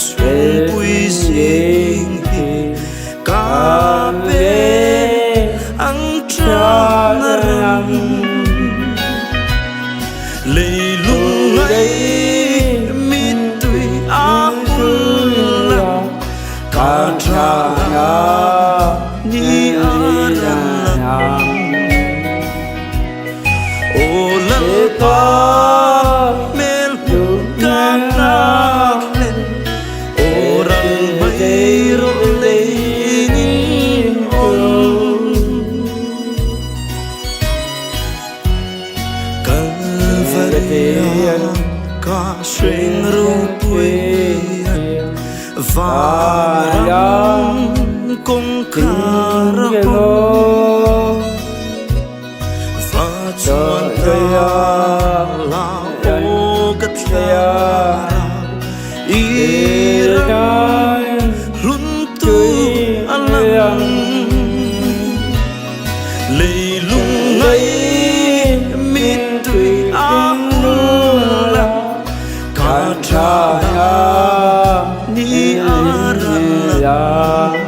Chhungpui zing hi ka pe ang tana ram. Leilung ngai mittui a hun la ka tha ni a ran lang. Aw Lalpa hmel hmuh ka nghak hlen, aw ral mai rawh leinin awm. Kalvaria ka hreng ropuian vanram kawngkhar a hawng. Va chuan ta la aw ka thlara i ram hlun tu a lang. Leilung ngai mittui a hul a, ka tha ni a ral lang.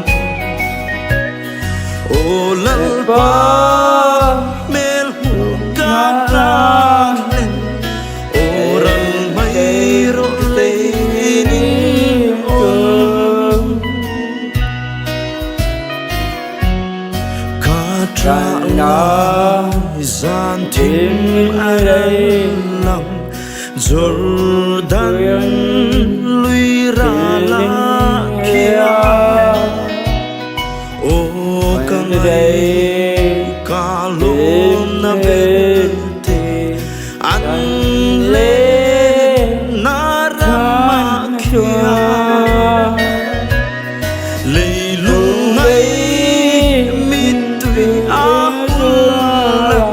Aw Lalpa hmel hmuh ka nghak hlen, aw ral mai rawh lein in awm. Ka ṭah lai zan thim a ral lang, Jordan lui ral ah khian. Aw ka ngai ka lawm na belte an le na ram ah khian. Leilung ngai mittui a hul a,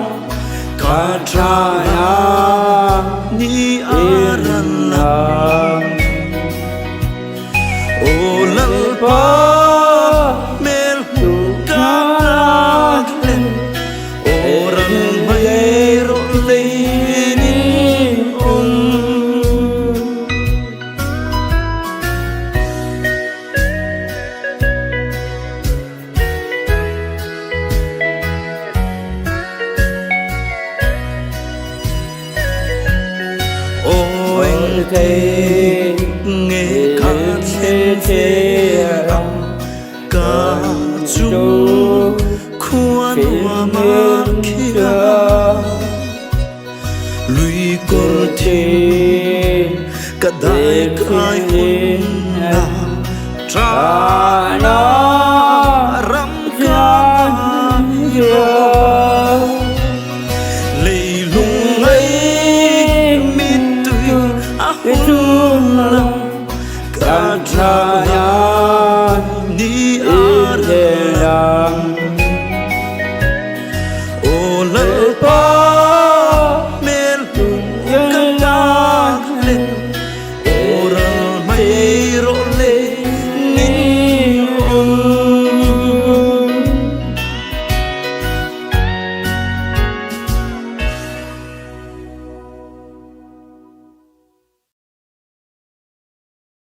ka tha ni a ral lang. Aw Lalpa hmel hmuh ka nghak hlen, aw ral mai rawh lein in awm. Aw engtin nge ka thlen ve ang ka chung khua nuam a khiah. Lui kawr thim ka dai kai hun na tana ram ka ngai lo. Leilung ngai mittui a hun lo ka tha ni.